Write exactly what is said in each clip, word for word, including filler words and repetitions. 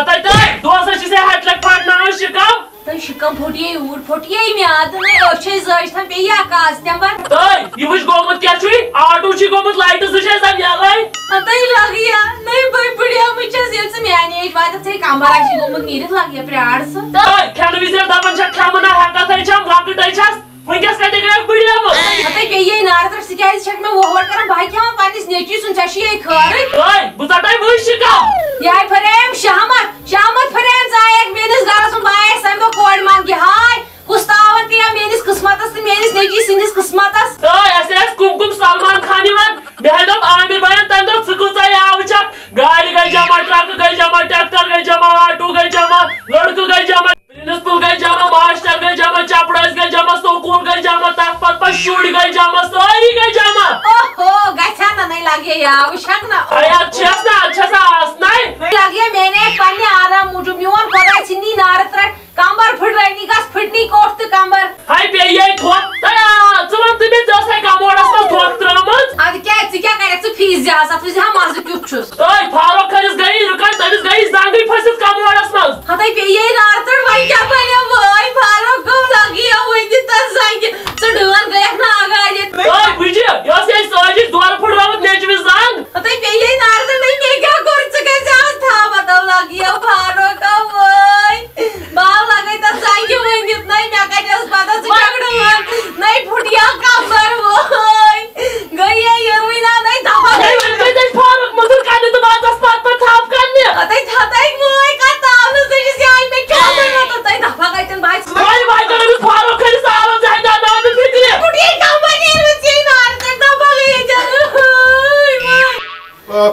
ہتاے تۄہہِ، دوسس چھِ سے ہتہِ لٹہِ پھاٹناوان شِکم۔ تۄہہِ شِکم پھوٚٹیے اوٗرۍ، پھوٚٹیے میادٕ، نَے أچھے زٲج تھن بیٚیہِ یا کاسہِ تٮ۪مبر۔ تۄہہِ، یِمٕچ گوٚمُت کیٛاہ چھُے؟ آٹوٗ چھُے گوٚمُت، لایٹہٕ زٕ چھے زن یَلے۔ ہتاے لگیا، نَے بٔے بٕڑیمٕچ چھَس، ییٚلہِ ژٕ میٛانہِ ایج واتَکھ، ژےٚ کمبر آسی گوٚمُت نیٖرِتھ، لگیا پرٛار ژٕ۔ تۄہہِ، کھٮ۪نہٕ وِزِ ییٚلہِ دپان چھکھ کھٮ۪مہٕ نہ، ہٮ۪کتھ ہے چھَم، لۄکٕٹے چھَس۔ وٕنکیٚس کتہِ گٔیَکھ بٕڑیمٕژ؟ ہتاے پیٚیے نارٕ ترٛٹھ، ژٕ کیٛازِ چھَکھ مےٚ وۄہوَر کران؟ بہٕ ہا کھٮ۪مہٕ پننِس نیٚچوِس سُنٛد، ژےٚ چھُے یے خٲرٕے۔ ہے، بہٕ ژَٹَے وٕنۍ شِکم۔ یہِ ہاے فریم شہمت، شہمت فریم ژٕ آیَکھ میٛٲنِس گَرَس منٛز، بہٕ آیَس تَمہِ دۄہ کورِ منٛگہِ۔ ہاے، کُس تاوَن پیٚیہِ میٛٲنِس قٕسمَتَس تہٕ میٛٲنِس نیٚچوِس سٕنٛدِس قٕسمَتَس؟ ہے، اَسہِ ٲسۍ کُم کُم سلمان خان یِوان۔ مےٚ ہا دوٚپ عامر بھایَن تَمہِ دۄہ، ژٕ کۭژاہ یاوٕ چھَکھ؟ گاڑِ گٔے جمع، ٹرٛکہٕ گٔے جمع، ٹرٛیکٹر گٔے جمع، آٹوٗ گٔے جمع، لٔڑکہٕ گٔے جمع۔ پرنسپل گٔے جمع، ماسٹر گٔے جمع، چپڑٲسۍ گٔے جمع، سکوٗل گٔے جمع، تتھ پتہٕ پتہٕ شُرۍ گٔے جمع، سٲری گٔے جمع۔ اوہو، گژھِ ہا نہ، نَے لگہِ ہا یاوٕ شک نہ۔ اے، اتھ چھس نہ، اتھ چھس آس نَے۔ لگہِ ہا میانے اکھ پننہِ آرام موٗجوٗب، میون خۄداے ژھٕنی نارٕ ترٛٹھ، کمبر پھٕٹرٲونی گژھ پھٕٹنی کوٹھ تہٕ کمبر۔ ہاے، پیٚیہِ یے تھوٚد۔ تہٕ آ، ژٕ وَن تہٕ مےٚ، ژےٚ ٲسَے کموڈس منٛز تھوٚد ترٲومٕژ؟ ادٕ کیٛاہ، ژٕ کیٛاہ کرکھ؟ ژٕ فیٖس زِ ہا، اتھ وٕچھ زِ ہا مزٕ کیُتھ چھُس۔ تۄہہِ فاروق خٲنِس گٔیے رُکن، تٔمِس گٔیے زنٛگٕے پھٔسِتھ کموڈس منٛز۔ ہتاے پیٚیے نارٕ تہٕ وۄنۍ کیٛاہ بنیو؟ وٲے فاروق گوٚو لگیو وٕنہِ تتھ زنٛگہِ۔ ژٕ ڈٲن گٔیکھ نہٕ آگاہ ییٚتہِ۔ تۄہہِ بُجہِ، یۄس یہِ سٲجِد دورٕ پھُٹرٲوٕتھ نیٚچوِس زنٛگ۔ ہتاے پیٚیے نارٕ تہٕ وۄنۍ مےٚ کیٛاہ کوٚر؟ ژٕ کیٛازِ آز تھاو بدل لگیو فاروق وٲے؟ باو لگے تتھ زنٛگہِ ؤنِتھ، نَے مےٚ کتہِ ٲس پتہ ژٕ کیٛاہ ڈٲن؟ نَے پھُٹیو کمبر وٲے۔ گٔیے یِروٕنۍ نا نَے دفعہ ہے، گٔے۔ وۄنۍ کٔرۍ تٔمۍ فاروق مٔزوٗر کرنہِ تہٕ بہٕ آس پتہٕ پتہٕ تھپھ کرنہِ۔ ہتَے تھتَے وٲے کتھ تاونہٕ زٔجِس یہِ آیہِ مےٚ کیٛاہ کوٚرمُت؟ تَے دفعہ گٔے تِم بچہِ۔ وۄنۍ، وۄنۍ کٔرۍ أمِس فاروق کھٔنِس آواز زہنہِ دار ناو تہٕ فِکرِ۔ پھُٹیے کمبر نیرمٕژ یہِ نارٕ تَے دفعہ گٔے ییٚتٮ۪ن۔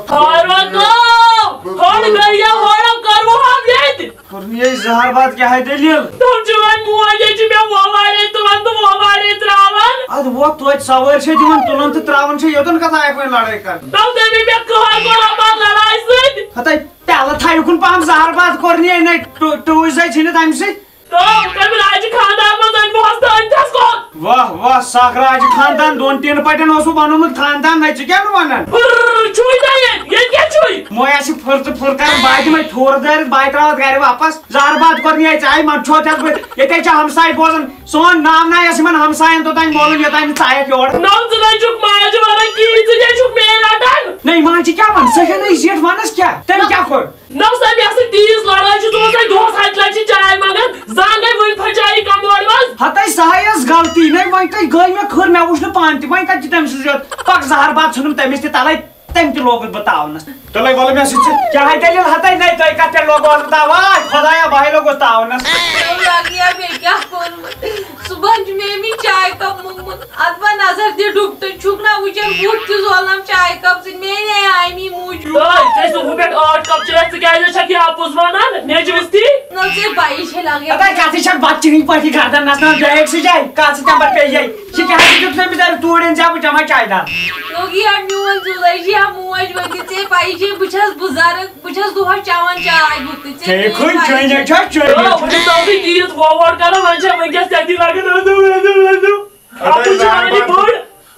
فاروق، کھوٚڑ گٔے یا وارو کروہو ییٚتہِ۔ کوٚرُن یہِ زہر باد، کیٛاہ ہے دٔلیٖل؟ تِم چھِ وۄنۍ موج، ییٚتہِ چھِ مےٚ وۄوارے تُلان تہٕ وۄوارے ترٛاوان۔ اَدٕ وۄتھ توتہِ سوٲرۍ چھے دِوان، تُلان تہٕ ترٛاوان چھے یوٚتَن کَتھ آیَکھ وۄنۍ لڑٲے کَرنہِ۔ تِم تٔمۍ مےٚ قہر کوٚر اَتھ لڑایہِ سۭتۍ۔ ہَتَے پیالہٕ تھایہِ اُکُن پَہَم زہر باد کوٚر نہٕ یہِ، نَے ٹُ-، ٹُوٕج زَے ژھٕنِتھ اَمہِ سۭتۍ۔ تِم، تٔمۍ راجہِ خانٛدار منٛز أنۍ بہٕ ہۄس تہٕ أنۍ تھَس کوٚت؟ واہ، واہ، سَکھ راجہِ خانٛدان، دۄن ٹیٖنہٕ پَٹٮ۪ن اوسُکھ بَنومُت خانٛدان، نَے ژٕ کیٛاہ نہٕ وَنان؟ پھُر، چھُے نہ ییٚتہِ، ییٚتہِ کیٛاہ چھُے؟ مۄے آسہِ پھُر تہٕ پھُر کَران، بہٕ ہا دِمَے تھوٚر دٲرِتھ، بہٕ ہا ترٛاوَتھ گَرِ واپَس۔ زہر باد کوٚر نہٕ ییٚتہِ، ژےٚ آیہِ منٛدچھوت ہٮ۪تھ بٔرِتھ۔ ییٚتہِ حظ چھِ ہمساے بوزان، سون ناو نہ آسہِ یِمن ہمساین توٚتام معلوم، یوٚتام نہٕ ژٕ آیَکھ یور۔ نہ، ژٕ نَے چھُکھ ماجہِ وَنان کِہیٖنۍ، ژٕ کیٛازِ چھُکھ مے رَٹان؟ نہ، ماجہِ کیٛاہ وَنہٕ؟ سۄ چھےٚ نہٕ یہِ زِٹھ وَنَس کیٛاہ؟ تٔمۍ کیٛاہ کوٚر؟ نہ، سۄ مےٚ سۭتۍ تیٖژ لڑٲے چھِ، ژٕ اوسَے دۄہَس ہَتہِ لَٹہِ چھِ چاے منٛگان، زانٛگَے وٕنۍ پھٔچے یہِ کموڈ منٛز۔ ہَتَے سۄ ہَے ٲس غلطی، نَے وۄنۍ کَتہِ گٔے مےٚ کھٔر، مےٚ وٕچھ نہٕ پانہٕ تہِ، وۄنۍ کَتہِ چھِ تٔمۍ سٕنٛز یوت؟ پَکھ زہر باد ژھٕنُم تٔمِس تہِ تَلَے۔ تٔمۍ تہِ لوگُس بہٕ تاونَس۔ تُلے وَلہٕ مےٚ سۭتۍ ژٕ۔ کیٛاہ ہے دٔلیٖل ہَتَے نَے، تۄہہِ کَتھ پٮ۪ٹھ لوگوس بہٕ تاوان؟ واے خۄدایا، بہٕ ہے لوگُس تاونَس۔ لگیا مےٚ کیٛاہ کوٚرمُت؟ صُبحن چھُ مےٚ أمِس چاے کپ موٚنگمُت۔ اَتھ بہٕ نظر دِ ڈُپٹہٕ، چھُکھ نا وٕچھان بُتھ تہِ زولان چاے کپ سۭتۍ؟ میٛانے آیمی موٗجوٗب۔ تۄہہِ، ژےٚ صُبحہٕ پٮ۪ٹھ ٲٹھ کپ چٲے، ژٕ کیٛازِ چھَکھ یہِ اَپُز وَنان؟ نیٚچوِس تھی؟ نہ، ژےٚ پَیی چھے لگیا۔ ہَتَے کَتھٕے چھَکھ بَتہٕ چِنۍ پٲٹھی گردن نَژناوان بیگ سۭتۍ جاے۔ کَتھ سۭتۍ نمبر پیٚیہِ یہِ؟ یہِ کیٛاہ چھُ دیُت مےٚ بِچارِ توٗرۍ أنۍ زِ ہا بہٕ چَمہٕ ہا چایہِ دام۔ لوگی ہا میون زُلے چھِ ہا موج ؤنِتھ ژےٚ پَیی چھے بہٕ چھَس بُزرٕگ، بہٕ چھَس دۄہَس چٮ۪وان چاے گُتٕج۔ ژےٚ ٹھیٖک چھے پَیی۔ چٲنۍ چھا چٲنۍ؟ آ، وۄنۍ چھِ تَوسٕے تیٖژ وۄوَر کَران، وۄنۍ چھےٚ وٕنکٮ۪س تَتی لَگان۔ اَدٕ، اَدٕ، اَدٕ، اَدٕ۔ اَتھ چھِ وَنان یہِ بٔڑ۔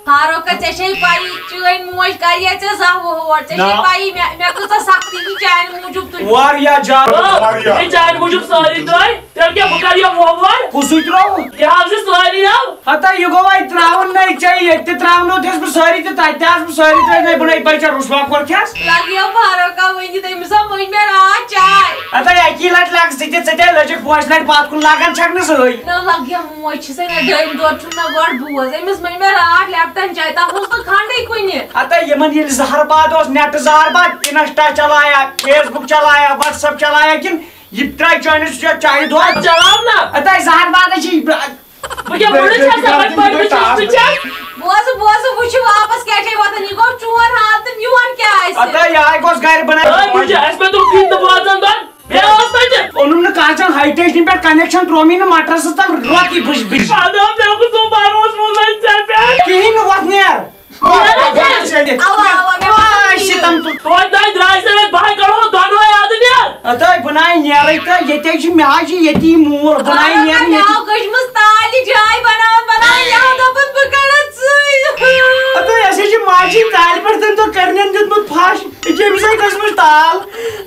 فاروق، ژےٚ چھے پَیی، چٲنۍ موج کَرِ یا ژےٚ زانٛہہ وۄوَر؟ ژےٚ چھے نا۔ پَیی مےٚ، مےٚ کۭژاہ سختی چھِ چانہِ موٗجوٗب تُلمٕژ۔ واریاہ زیادٕ۔ آ، واریاہ۔ یہِ چانہِ موٗجوٗب سٲری درٛاے۔ تیٚلہِ کیٛاہ، بہٕ کَرٕ یہِ وۄوَر؟ کُسُے ترٛووُتھ؟ یہِ ہاو زِ سٲری آو۔ ہتا، یہِ گوٚو وۄنۍ ترٛاوُن نے ژےٚ، ییٚتہِ تہِ ترٛاونوتھس بہٕ سٲری تہٕ تَتہِ تہِ آسہٕ بہٕ سٲری ترٛٲوِتھ، نے بہٕ نے بَچا رُسوا کوٚرتھس۔ لگیو فاروقا ؤنِتھ، أمِس ہا ؤنۍ مےٚ راتھ چاے۔ ہتا، اَکی لَٹہِ لَگ ژٕ تہِ، ژٕ تہِ لٔجِکھ پانٛژِ لَٹہِ پَتھ کُن، لَگان چھَکھ نہٕ سٲے۔ نہ، لگیو موج چھِ سۄ مےٚ ڈٔنۍ دۄد چھُم نہ گۄڈٕ بوز، أمِس ؤنۍ مےٚ راتھ لیپٹن چاے، تَتھ اوس نہٕ کھنٛڈٕے کُنہِ۔ ہتا، یِمَن ییٚلہِ زہر باد اوس، نٮ۪ٹہٕ زہر باد، Insta چلایا، Facebook چلایا، WhatsApp چلایا، کِنہٕ یہِ ترٛایہِ چٲنِس یَتھ چایہِ دۄد؟ چلاو نہ۔ ہتا، زہر بادٕے چھِ۔ بہٕ کیٛاہ وَنان چھَس، بہٕ پَرٕ بہٕ چھَس، بہٕ چھَس۔ بوزٕ، بوزٕ، وٕچھِ واپس کیٛاہ چھے وَتھان، یہِ گوٚو چون حال تہٕ میون کیٛاہ آسہِ؟ ہتا، یہِ آیہِ گوٚژھ گَرِ بَناوُن۔ أے، بہٕ چھَس، اَسہِ مےٚ دوٚپ، کِہیٖنۍ تہٕ بوزان دۄد۔ بیٚیہِ اوس تَتہِ۔ اوٚنُم نہٕ کانٛہہ ژےٚ ہاے ٹیشنہِ پٮ۪ٹھ connection، ترٛوو مےٚ نہٕ مَٹرَس تَل روٚٹی بٕج بٕج۔ اَدٕ، مےٚ اوس نہٕ بَروسہٕ ووٚنمُت ژےٚ پٮ۪ٹھ۔ کِہیٖنۍ نہٕ، وۄتھ نیر۔ اوا، اوا، مےٚ ووٚن آے تی۔ سِتَم تُل۔ توتہِ نَے درٛاے سا مےٚ بَہہِ کَڑہو دۄنوَے اَدٕ نیر۔ ہَتٲے، بہٕ نَے نیرَے تہٕ ییٚتے چھُ مےٚ حظ چھِ ییٚتی موٗل، بہٕ نَے اوا، نیرٕ مےٚ ییٚتی۔ آو کٔجمٕژ تالہِ جاے بَناوان بَناوان، یہِ آو دوٚپُن بہٕ کَڑَتھ ژٕے۔ ہَتٲے، اَسہِ حظ چھِ ماجہِ تالہِ پٮ۪ٹھ تَمہِ دۄہ کٔرنٮ۪ن دیُتمُت پھَش، یہِ چھِ أمِس آے کٔژمٕژ تال۔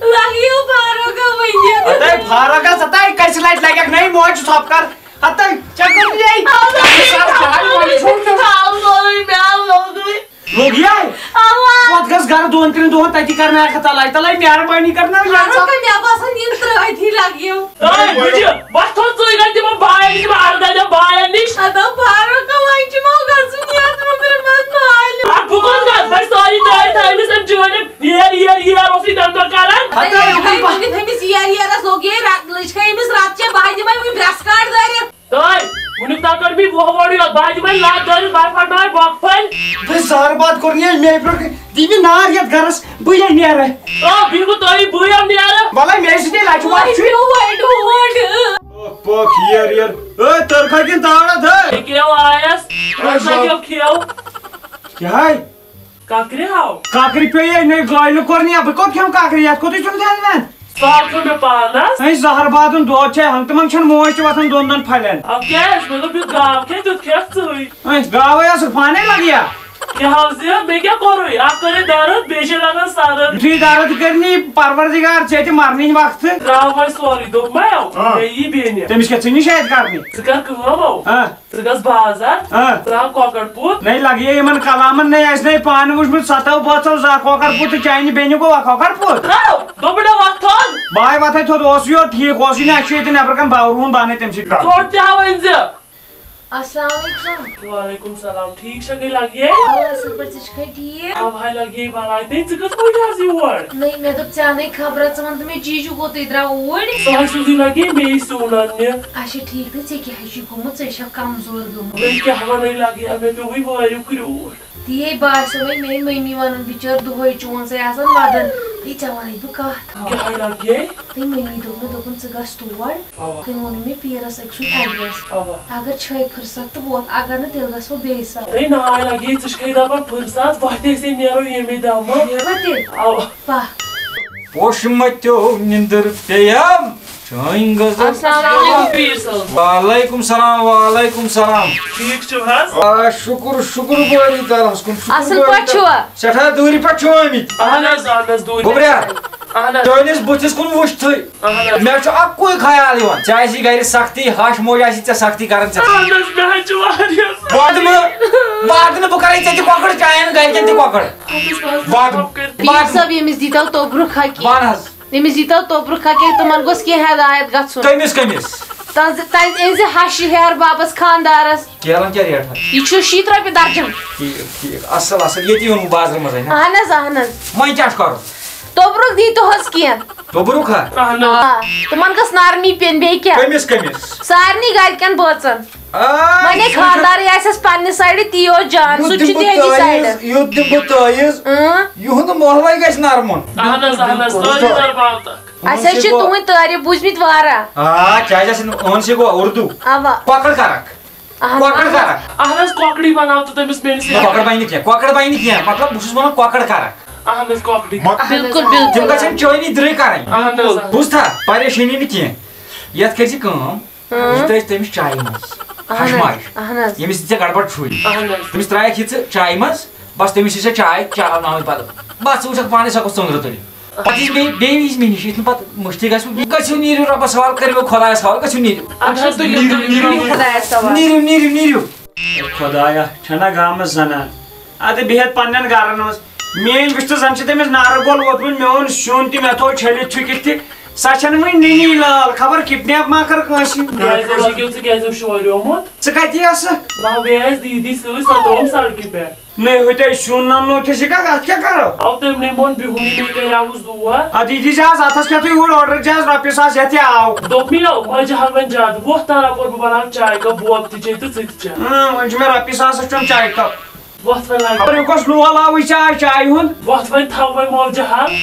لَگیو فاروق۔ ہتے فاروق، ہتے کسہِ لٹہِ لگکھ نٔے موج ژھۄپہٕ کر۔ ہتے ژےٚ کوٚر یے۔ سر چاے وۄنۍ چھوٚل ژےٚ۔ لوٚگیے؟ پتہٕ گژھ گرٕ دۄن ترٛٮ۪ن دۄہن تتی کرناوکھ تلاے تلاے مہربٲنی کرناو یہِ ژٕ۔ مےٚ باسان یِم ترٛٲوتھی لگیو۔ اے بٕجہِ، وۄتھ تھوٚد ژٕے گژھِ تِمن باین، تِمن ارداہ دۄہ باین نِش۔ ہتو فاروق، وۄنۍ چھُ مو گژھُن یتھ وُمرِ منٛز مالہِ۔ ادٕ بہٕ کوٚت گژھٕ؟ بہٕ چھِ سٲری ترٛٲوِتھ تھٲومٕتۍ أمۍ چٲنۍ۔ ییر، ییر، ییر اوسُے تمہِ دۄہ کران۔ ہتو، تٔمۍ ووٚنُے تٔمِس ییر ییرس لوٚگ یے رت، لٔج کھے أمِس رت چے، بہٕ ہا دِمے وُنہِ برٛس کاٹھ دٲرِتھ۔ تۄہہِ وُنیُک تام کٔر مےٚ وُہ وُہُر یوت، بہٕ ہا دِمے لتھ دٲرِتھ، بہٕ ہا پھٹناوے بۄکھٕ پھٔلۍ۔ بہٕ زہر باد کوٚر نہٕ مےٚ برٛونٛٹھ کٔنۍ۔ دی مےٚ نار یتھ گرس، بہٕ یے نیرٕ۔ آ، بیٚیہِ بہٕ تۄہہِ، بہٕ یَم نیرٕ۔ وَلَے مےٚ سۭتۍ لَچھِ وَتھ چھُ۔ پوٚک، پوٚک، ییر، ییر۔ اے، تٔرکھا کِنہٕ تاڑا دٔے؟ یہِ کیٛاہ آیس؟ اَسا کیٛاہ کھیٚو؟ کیٛاہ ہے؟ ککرِ ہاو۔ ککرِ پیٚیے نَے گٲلۍ کوٚر نہٕ، بہٕ کوٚت کھیٚمہٕ ککرِ؟ یَتھ کوٚتُے چھُم دھیان وَن؟ سُہ آو کھیوٚو مےٚ پانس۔ ہے، زہر بادُن دود چھے، ہنٛگتہٕ منٛگ چھَنہٕ موج تہِ وۄتھان دۄن دۄن پھلٮ۪ن۔ اَو کیٛازِ؟ مےٚ دوٚپ، یُتھ گاو کھیٚتھ، تیُتھ کھیٚکھ ژٕے۔ ہے، گاوے ٲسٕکھ پانے لگیا۔ کیٛاہ حظ یہِ؟ مےٚ کیٛاہ کوٚرُے؟ اَکھ کٔرٕے درد، بیٚیہِ چھے لگان سرد۔ یُتھُے درد کرنی پروردگار، ژےٚ تہِ مرنٕے وقتہٕ۔ درٛاو وۄنۍ سورُے، دوٚپ مےٚ، آ۔ مےٚ یی بیٚنہِ۔ تٔمِس کیٛاہ ژھٕنی شاید کرنہِ؟ ژٕ کر کٲم، آ۔ ژٕ گژھ بازر، آ۔ ژٕ اَن کۄکر پوٗت۔ نَے لگہِ یِمن کلامن، نَے اَسہِ نَے پانہٕ وُچھمُت ستو بٲژو زا کۄکر پوٗت تہٕ چانہِ بیٚنہِ گوٚو اکھ کۄکر پوٗت۔ آو، دوٚپُن نہ وۄتھ تھوٚد۔ بہٕ آے وۄتھے تھوٚد، اوسُے یوت ٹھیٖک، اوسُے نہٕ، اَسہِ چھُ ییٚتہِ نٮ۪برٕ کَنہِ باورُہُن بنٲے تٔمۍ سٕے کَرُن۔ ژوٚٹ تہِ ہاوٕنۍ زِ۔ السلام علیکم۔ وعلیکم السلام، ٹھیٖک چھا گٔے لگہِ؟ اَوا اَصٕل پٲٹھۍ، ژٕ چھکھے ٹھیٖک؟ اَوٕ ہاے لگہِ بلاے، تہٕ ژٕ کِتھ پٲٹھۍ آز یور؟ نَے، مےٚ دوٚپ ژےٚ اَنے خبرا، ژٕ وَن تہٕ مےٚ جیجوٗ کوٚتٕے درٛاو اوٗرۍ۔ سُہ ہاے سیوٚدُے لگہِ مے سون اَننہِ۔ اچھا ٹھیٖک، تہٕ ژےٚ کیٛاہ ہا چھُے گوٚمُت؟ ژٕ چھکھ کمزور گٔمٕژ۔ وۄنۍ کیٛاہ وَنَے لگہِ، مےٚ پیوٚوُے واریاہ کرٛوٗٹھ۔ تی باسیو وۄنۍ میٛٲنۍ مٔمی وَنان، بِچٲر دۄہَے چون سُہ آسان وَدان۔ تی ژےٚ وَنَے بہٕ کَتھ۔ کیٛاہ لگہِ؟ تٔمۍ مٔمی دوٚپ مےٚ، دوٚپُن، ژٕ گژھ تور۔ اَوا۔ تٔمۍ ووٚن مےٚ پیٖرَس أکۍ سُنٛد ایڈرَس۔ اَوا۔ اگر چھے فرصت تہٕ ووت، اگر نہٕ، تیٚلہِ گژھو بیٚیہِ ساتہٕ۔ ہے نہ، لگے، ژٕ چھکھے دَپان فرصت، وۄتھ أسے نیرو ییٚمے دمہٕ۔ نیرو تیٚلہِ۔ اَوا۔ پَکھ۔ پوشہِ مَتیو نِندٕر پیٚیَم۔ چٲنۍ غزل۔ السلام علیکم پیٖر صٲب۔ وعلیکم سلام، وعلیکم سلام۔ ٹھیٖک چھِو حظ؟ آ، شُکُر، شُکُر بٲری تعالہَس کُن، شُکُر اَصٕل بٲری پٲٹھۍ چھِوا؟ تعالہَس۔ سٮ۪ٹھاہ دوٗرِ پٮ۪ٹھ چھِو آمٕتۍ۔ اَہَن حظ، اَہَن حظ، دوٗرِ گوٚبریا، پٮ۪ٹھ۔ اَہَن حظ۔ چٲنِس بٕتھِس کُن وٕچھتھٕے اَہَن حظ۔ مےٚ چھُ اَکُے خیال یِوان، ژےٚ آسی گَرِ سختی، ہَش موج آسی ژےٚ سختی کَران ژےٚ۔ اَہَن حظ، مےٚ حظ چھُ واریاہ سختی۔ وَدٕ نہٕ، وَدٕ نہٕ بہٕ کَرَے ژےٚ تہِ کۄکَر، چانٮ۪ن گَرِکٮ۪ن تہِ کۄکَر۔ اَہَن حظ، بہٕ حظ وَدٕ، کَرٕ۔ وَدٕ۔ پیٖر صٲب، ییٚمِس دیٖتو توبرُک حقیٖقت۔ وَن حظ۔ أمِس ییٖتو توبرُک حقیٖقت، تِمن گوٚژھ کینٛہہ ہدایت گژھُن۔ کٔمِس، کٔمِس؟ تَنزِ-، تَنزِ أنزِ ہَشہِ ہیہَر بَبَس خانٛدارَس۔ کیلَن کیٛاہ ریٹ حظ؟ یہِ چھُ شیٖتھ رۄپیہِ درجن۔ ٹھیٖک، ٹھیٖک۔ اَصٕل، اَصٕل۔ ییٚتی اوٚنمُت بازرٕ منٛزَے نا؟ اَہَن حظ، اَہَن حظ۔ وۄنۍ کیٛاہ چھُ کَرُن؟ توبرُک دیٖتو حظ کینٛہہ۔ توبرُک ہا؟ اَہَن حظ۔ آ، تِمن گٔژھ نرمی پیٚنۍ، بیٚیہِ کیٛاہ؟ کٔمِس، کٔمِس؟ سارنٕے گرِکٮ۪ن بٲژن۔ آ، وۄنۍ ہے سُہ چھُ خانٛدارٕے آسٮ۪س پننہِ سایڈٕ، تی اوس جان، یُتھ سُہ تہِ چھُ دِمہٕ بہٕ تِہنٛدِ تٲیٖز، سایڈٕ۔ یُتھ دِمہٕ بہٕ تٲیٖز، اۭں۔ یِہُنٛد محلَے گژھِ نرمُن۔ اَہَن حظ، اہن حظ، سٲری دربار تک۔ اَسہِ حظ چھِ تُہٕنٛدۍ تعریٖف بوٗزمٕتۍ واریاہ۔ آ، کیٛازِ آسہِ نہٕ؟ اہن سا گوٚو اُردو۔ اَوا۔ کۄکر کرکھ۔ اہن کۄکر حظ۔ کرکھ۔ اہن حظ، کۄکرٕے بناو تہٕ تٔمِس میٲنِس یَتھ۔ کۄکر بنہِ نہٕ کینٛہہ، کۄکر بنہِ نہٕ کینٛہہ، مطلب بہٕ چھُس وَنان کۄکر کرکھ۔ اہن حظ، کۄکرٕے۔ بِلکُل، بِلکُل۔ تِم گژھن چٲنی درٕے کرٕنۍ۔ اہن حظ، اہن۔ بوٗزتھا؟ پریشٲنی نہٕ کینٛہہ۔ یَتھ کٔرۍ زِ کٲم، اۭں۔ یہِ ترٲے تٔمِس چایہِ منٛز۔ اہن حظ، ہَش ماش۔ اہن حظ۔ ییٚمِس دِ ژےٚ گڑبڑ چھُے۔ اہن حظ۔ تٔمِس ترٛایَکھ یہِ ژٕ چایہِ منٛز، بس تٔمِس چھِ ژےٚ چاے چاوناوٕنۍ پتہٕ۔ بس ژٕ وٕچھکھ پانے سۄ کۄس ژٔنٛدرٕ تُلہِ۔ پتہٕ یِیہِ بیٚیہِ، بیٚیہِ یِیہِ مےٚ نِش، یِتھ نہٕ پتہٕ مٔشتٕے گژھِ۔ گٔژھِو نیٖرِو رۄبس حوالہٕ، کٔرِو خۄدایس حوالہٕ، گٔژھِو نیٖرِو۔ اچھا، تُلِو، تُلِو، نیٖرِو۔ خۄدایس حوالہٕ۔ نیٖرِو، نیٖرِو، نیٖرِو۔ خۄدایا، چھَنا گامس زنان؟ اَدٕ بِہِتھ پننٮ۪ن گرن منٛز۔ میٲنۍ وٕچھ تہٕ زن چھِ تٔمِس نارٕ گول ووتمُت، میون سیُن تہِ مےٚ تھوٚو چھٔلِتھ چھُکِتھ تہِ۔ سۄ چھَنہٕ وٕنہِ نٔنی لال، خبر کِڈنیپ ما کٔر کٲنٛسہِ۔ کیٛازِ لگیو ژٕ کیٛازِ اوس شوریومُت؟ ژٕ کَتہِ ٲسٕکھ؟ بہٕ گٔیَس دیٖدی سۭتۍ، سۄ ترٛٲوٕم سڑکہِ پٮ۪ٹھ۔ نٔے ہوٚتہِ سیُن نَننو کہِ شِکا، اَتھ کیٛاہ کَرو؟ او تٔمۍ نَے ووٚن بِہُن، مےٚ کَریاوُس دُعا۔ اَدٕ یہِ دیٖزِ آز اَتھَس کھٮ۪تھٕے اوٗرۍ آرڈر، چھِ آز رۄپیہِ ساس ہٮ۪تھ تہِ آو۔ دوٚپمَے یو، مَجہِ ہَل وۄنۍ زیادٕ، وۄتھ تارا پوٚر بہٕ بَناوٕ چاے کَپ، بوب تہِ چے تہٕ ژٕ تہِ چےٚ۔ اۭں، وۄنۍ چھُ مےٚ رۄپیہِ ساس اَسہِ چیوٚن چاے کَپ۔ وۄتھ وۄنۍ لگاو۔ خبر یہِ کۄس لول آوٕے ژےٚ آز چایہِ ہُنٛد؟ وۄتھ وۄنۍ تھاو وۄنۍ مۄلجہِ ہَل۔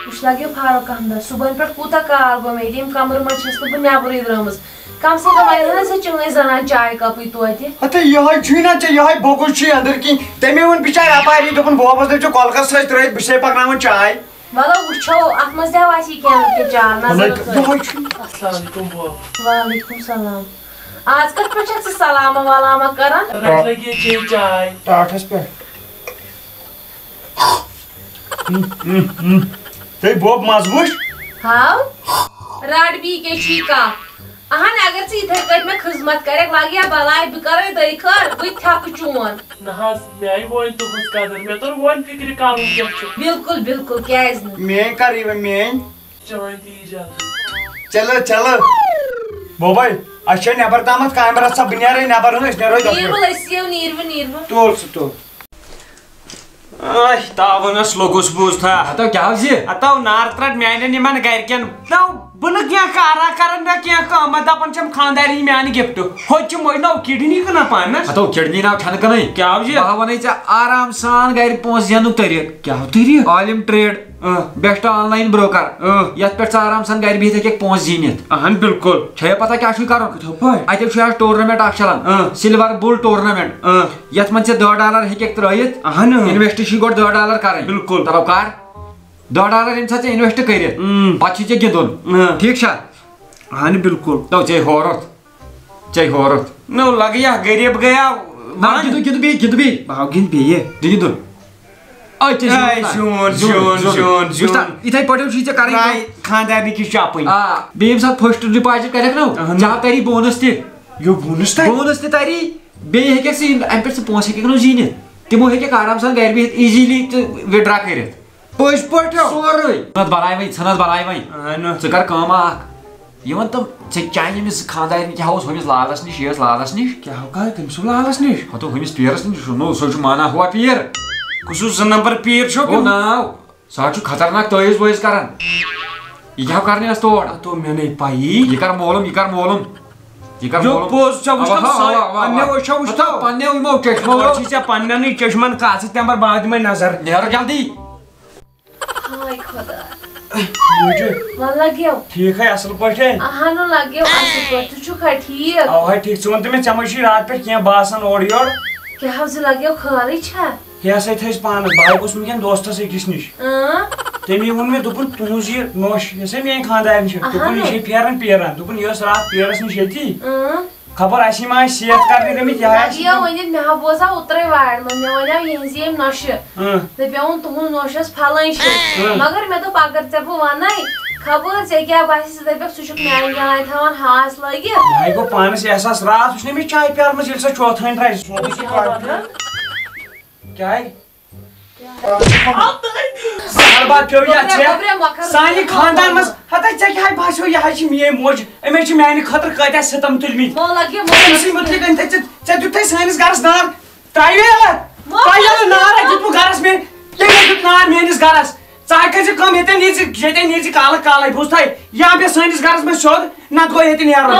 وٕچھ لگیو فاروق احمدس، صُبحن پٮ۪ٹھ کوٗتاہ کال گوٚو مےٚ ییٚتہِ، ییٚمہِ کمرٕ منٛز چھَس نہٕ بہٕ نٮ۪برٕے درٛٲمٕژ۔ کم سے کم اَنہِ ہا نہ ژےٚ چٲنۍ زنان چایہِ کپٕے توتہِ۔ ہتے یِہوٚے چھُے نہ ژےٚ، یِہوٚے بۄکُل چھُے أنٛدٕرۍ کِنۍ۔ تَمے ووٚن بِچارِ اَپارِ، دوٚپُن بوبَس دٔپۍ زِ کۄلکَس سۭتۍ ترٛٲیِتھ، بہٕ چھَسے پَکناوان چاے۔ وَلہٕ وٕچھو، اَتھ منٛز تہِ ہا آسہِ یہِ کینٛہہ نَتہٕ کینٛہہ چار نظر۔ یِہوٚے چھُے۔ السلام علیکم بوبہٕ۔ وعلیکم السلام۔ آز کتھ پٮ۪ٹھ چھکھ ژٕ سلامہ ولامہ کران؟ رٹھ لگی چے چاے۔ ٹاٹھس پٮ۪ٹھ۔ ہے بوب، مزٕ وٕچھ۔ ہاو۔ رٹ بی کے چھی کا۔ اہن، اگر ژٕ یِتھے پٲٹھۍ مےٚ خدمت کرکھ، لگیا بلاے، بہٕ کرے دٔے خٲر، بہٕ تہِ تھپہٕ چون۔ نہ حظ، مےٚ آیہِ وۄنۍ تُہنٛز قدر، مےٚ توٚر وۄنۍ فِکرِ کرُن کیٛاہ چھُ۔ بالکل، بالکل، کیٛازِ نہٕ؟ میٲنۍ کر یِوان میٲنۍ؟ چٲنۍ تہِ اجازت۔ چلو، چلو۔ بوبے، اَسہِ چھےٚ نٮ۪بر تامَتھ کامہِ رژھا، بہٕ نیرے نٮ۪بر، ہن، أسۍ نیرو یَپٲرۍ۔ نیٖربل، أسۍ یِیو نیٖربہِ نیٖربہِ۔ تُل سُہ تُل۔ آہ، تاونس لوٚگُس بوٗزتھا۔ ہتو کیٛاہ حظ یہِ؟ ہتو نار ترٛٹ میانٮ۪ن یِمن گرِکٮ۪ن۔ نو، بہٕ نہٕ کینٛہہ کارا کران، نہ کینٛہہ کٲم، دپان چھم خاندارنہِ میانہِ gift۔ ہوٚتہِ چھِ مٔجۍ نو kidney کٕنان پانس۔ ہتو kidney ناو چھنہٕ کٕنٕے۔ کیٛاہ حظ یہِ؟ بہٕ ہا ونے ژےٚ آرام سان گرِ پونٛسہٕ زینُک طریٖقہٕ۔ کیٛاہ طریٖقہٕ؟ عالم trade۔ اۭں۔ Best online broker۔ اۭں۔ یتھ پٮ۪ٹھ ژٕ آرام سان گرِ بِہِتھ ہیٚککھ پونٛسہٕ زیٖنِتھ۔ اہن بالکل۔ چھےٚ پتہ کیٛاہ چھُے کرُن؟ کِتھو پٲٹھۍ؟ اتہِ چھُ آز tournament اکھ چلان۔ اۭں۔ Silver Bull tournament۔ اۭں۔ یتھ منٛز ژےٚ دہ ڈالر ہیٚککھ ترٲیِتھ۔ اہن، اۭں۔ Invest چھُے گۄڈٕ دہ ڈالر کرٕنۍ۔ بالکل۔ تلو کر۔ دہ ڈالر ییٚمہِ ساتہٕ ژےٚ invest کٔرِتھ، اۭں۔ پتہٕ چھُے ژےٚ گِنٛدُن۔ اۭں۔ ٹھیٖک چھا؟ اہن بالکل۔ تو ژےٚ ہورُتھ۔ ژےٚ ہورُتھ۔ نو لگیا غریب گیا۔ نہ، گِنٛدو، گِنٛدو بیٚیہِ، گِنٛدو بیٚیہِ۔ بہٕ ہاو گِنٛدٕ بیٚیہِ۔ دِ گِنٛدُن۔ أے، ژےٚ اے، زیوٗن نہ۔ زیوٗن، زیوٗن، زیوٗن، زیوٗن، وٕچھ تہ، زیوٗن۔ یِتھَے پٲٹھۍ چھُے ژےٚ کَرٕنۍ کٲم۔ راے خانٛدارنہِ کِس چھُ اَپٕنۍ۔ آ، بیٚیہِ ییٚمہِ ساتہٕ first deposit کَرٮ۪کھ نہ، اہن۔ ژےٚ ہاو تَری bonus تہِ۔ یو bonus تَرِ؟ Bonus تہِ تَری۔ بیٚیہِ ہیٚکٮ۪کھ ژٕ یِم، اَمہِ پٮ۪ٹھ ژٕ پونٛسہٕ ہیٚکٮ۪کھ نہٕ زیٖنِتھ۔ تِمو ہیٚکٮ۪کھ آرام سان گَرِ بِہِتھ easily تہٕ withdraw کٔرِتھ۔ پٔزۍ پٲٹھۍ ہا؟ سورُے۔ ژھٕنَتھ بَلاے وۄنۍ، ژھٕنَتھ بَلاے وۄنۍ۔ اہن۔ ژٕ کَر کٲم اَکھ۔ یہِ وَن تہٕ، ژےٚ کیٛاہ ییٚمِس خانٛدارنہِ کیٛاہ اوس ہُمِس لالَس نِش، یہِ ٲس لالَس نِش؟ کیٛاہ ہو کَرٕ تٔمِس سُہ لالَس نِش؟ ہَتو ہُمِس پیٖرَس نِش، نو، سُہ چھُ مانا ہوا پیٖر۔ کُس ہیوٗ زٕ نمبر پیٖر چھو گوٚو کِنہٕ؟ ناو، سُہ حظ چھُ خطرناک تٲویٖز وٲویٖز کَران۔ یہِ کیٛاہ ہو کَرنہِ ٲس تور؟ ہَتو مےٚ نے پَیی۔ یہِ کَر معلوم، یہِ کَر معلوم۔ یہِ کَر یو معلوم۔ پوٚز چھا، وٕچھ اَوا، تَم اَوا، سٲنۍ، اَوا، پنٛنیو اَوا۔ أچھو وٕچھ ہَتو تو۔ پنٛنیو یِمو چشمو۔ أسۍ چھِ ژےٚ پنٛنٮ۪نٕے چشمن کَتھ سۭتۍ تَمہِ پَتہٕ بعد یِمَے نظر۔ نیرٕ جلدی۔ ہاے خۄدا۔ موٗجوٗ۔ وَلہٕ لَگیو۔ ٹھیٖک ہے، اَصٕل پٲٹھۍ ہے؟ اَہَنُو لَگیو اَصٕل پٲٹھۍ۔ ژٕ چھُکھا ٹھیٖک؟ اَوٕ ہے ٹھیٖک۔ ژٕ وَن تہٕ مےٚ، ژےٚ ما چھُے راتہٕ پٮ۪ٹھ کینٛہہ باسان اورٕ یورٕ؟ کیٛاہ حظ لَگیو، خٲرٕے چھا؟ ہے، سَے تھٲیِس پانَس۔ بہٕ ہاے گوٚژھ وٕنکٮ۪ن دوستَس أکِس نِش۔ اۭں۔ تٔمی ووٚن مےٚ، دوٚپُن، تُہٕنٛز یہِ نوٚش، یۄس ہے میٛٲنۍ خانٛدارِنۍ چھِ، دوٚپُن، یہِ اَہَنُو۔ چھے پھیران پیران۔ دوٚپُن، یہِ ٲس راتھ پیرَس نِش ییٚتی۔ اۭں۔ خبر اَسہِ ما آسہِ سیف کرنہِ گٔمٕتۍ، یہِ آسہِ لگیو ؤنِتھ، مےٚ ہا بوزاو اوترَے وارِ منٛز، مےٚ وَنیو یِہِنٛزِ ییٚمۍ نۄشہِ۔ اۭں۔ دَپیوُن، تُہُنٛد نۄش ٲس پھلٲنۍ جایہِ۔ اۭں۔ مگر مےٚ دوٚپ، اگر ژےٚ بہٕ وَنَے، خبر ژےٚ کیٛاہ باسہِ، ژٕ دَپکھ، ژٕ چھُکھ میٛانہِ جایہِ تھاوان ہاس لٲگِتھ۔ مےٚ گوٚو پانَس احساس، راتھ وٕچھ نہٕ مےٚ چایہِ پیٛالہٕ منٛز، ییٚلہِ سۄ چوتھٲنۍ ترٛایہِ۔ کیٛاہ؟ سہر باد پیوٚو یتھ گوٚبریا، ژےٚ گوٚبریا، مۄکھر سانہِ گوٚبریا۔ خاندان منٛز۔ ہتا ژےٚ کیٛاہ باسیو، یہِ حظ چھِ میٲنۍ موج، أمۍ حظ چھِ میانہِ خٲطرٕ کۭتیاہ ستم تُلمٕتۍ۔ مو لگہِ، مو أمۍ سٕے لگہِ۔ مُتعلِق أنۍ تہٕ ژےٚ، ژےٚ دیُت تۄہہِ سٲنِس گرس نار۔ ترٛاوِ یَلہٕ، مو ترٛاوِ یَلہٕ لگہِ۔ نار، اَتہِ دیُتمُت گرس مےٚ، تٔمۍ دیُت نار میٲنِس گرس۔ ژٕ ہا کٔرۍ زِ کٲم، ییٚتٮ۪ن نیٖر زِ، ییٚتٮ۪ن نیٖر زِ کالہٕ کالے، بوٗزتھا؟ یا بیٚہہ سٲنِس گرس منٛز سیوٚد، نتہٕ گوٚو ییٚتہِ نیرُن۔ نہ،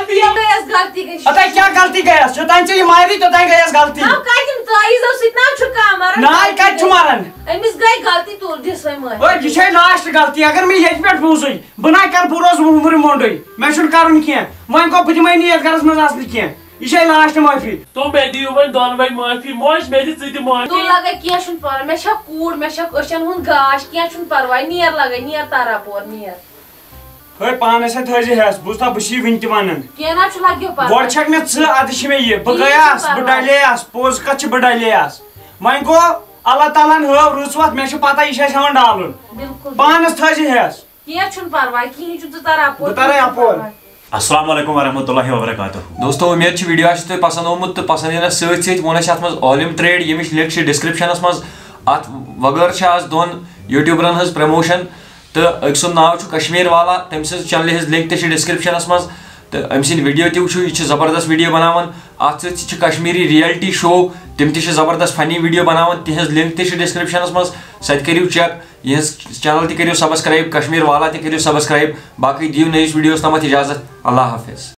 یہِ گٔیَس غلطی گٔے۔ اَتھ ہا کیٛاہ غلطی گٔیَس؟ یوٚتام ژےٚ یہِ مارِ، توٚتام گٔیَس غلطی۔ نہ، کَتہِ یِم تعویٖذو سۭتۍ نہ چھُ کانٛہہ مَران۔ نہ، یہِ کَتہِ چھُ مَران؟ أمِس گٔے غلطی، تُل دِس وۄنۍ معٲفی۔ ہے، یہِ چھے last غلطی۔ اگر مےٚ ییٚتہِ پٮ۪ٹھ بوٗزُے، بہٕ نَے کَرٕ پوٗرٕ عمر مۄنٛڈُے۔ مےٚ چھُنہٕ کَرُن کینٛہہ۔ وۄنۍ گوٚو، بہٕ دِمَے نہٕ یَتھ گَرَس منٛز اَژنہٕ کینٛہہ۔ یہِ چھے last معٲفی۔ تو مےٚ دِیِو وۄنۍ دۄنوَے معٲفی۔ موج، مےٚ دِ ژٕ تہِ معٲفی۔ تُل لگے، کینٛہہ چھُنہٕ پَرواے۔ مےٚ چھےٚ کوٗر، مےٚ چھےٚ أچھَن ہُنٛد گاش، کینٛہہ چھُنہٕ پَرواے۔ نیر لگے، نیر تَرا پور، نیر۔ ہے، پانس ہے تھٲیزِ ہٮ۪س، بوٗزتھا، بہٕ چھُس یہِ وٕنہِ تہِ ونان۔ کینٛہہ نہ چھُ، لگیو پتہ۔ گۄڈٕ چھکھ مےٚ ژٕ، ادٕ چھِ مےٚ یہِ، بہٕ کِہیٖنۍ گٔیاس، چھُنہٕ بہٕ پرواے۔ ڈلیاس، پوٚز کتھ چھِ، بہٕ ڈلیاس۔ وۄنۍ گوٚو، اللہ تعالیٰ ہن ہٲو رٕژ وتھ، مےٚ چھِ پتہ یہِ چھِ اَسہِ ہٮ۪وان ڈالُن۔ بِلکُل۔ پانس تھٲیزِ ہٮ۪س۔ کینٛہہ چھُنہٕ پرواے، کِہیٖنۍ چھُنہٕ، ژٕ تر اپور، بہٕ ترے کِہیٖنۍ چھُنہٕ اپور۔ پرواے۔ السلام علیکم ورحمۃ اللہ وبرکاتہ۔ دوستو، امید چھِ video آسہِ تۄہہِ پسند آمُت، تہٕ پسند یِنس سۭتۍ سۭتۍ ووٚن اَسہِ اتھ منٛز عالم trade، ییٚمِچ link چھِ description منٛز۔ اتھ وغٲر چھِ آز دۄن YouTuberن ہٕنٛز promotion۔ تہٕ أکۍ سُنٛد ناو چھُ کشمیر والا، تٔمۍ سٕنٛز channelہِ ہٕنٛز link تہِ چھِ descriptionس منٛز، تہٕ أمۍ سٕنٛدۍ video تہِ وٕچھِو، یہِ چھِ زبردست video بناوان۔ اَتھ سۭتۍ سۭتۍ چھِ کشمیٖری reality show، تِم تہِ چھِ زبردست funny video بناوان، تِہٕنٛز link تہِ چھِ descriptionس منٛز، سۄ تہِ کٔرِو check۔ یِہٕنٛز channel تہِ کٔرِو subscribe، کشمیر والا تہِ کٔرِو subscribe۔ باقٕے دِیِو نٔیِس videoس تامَتھ اجازت، اللہ حافظ۔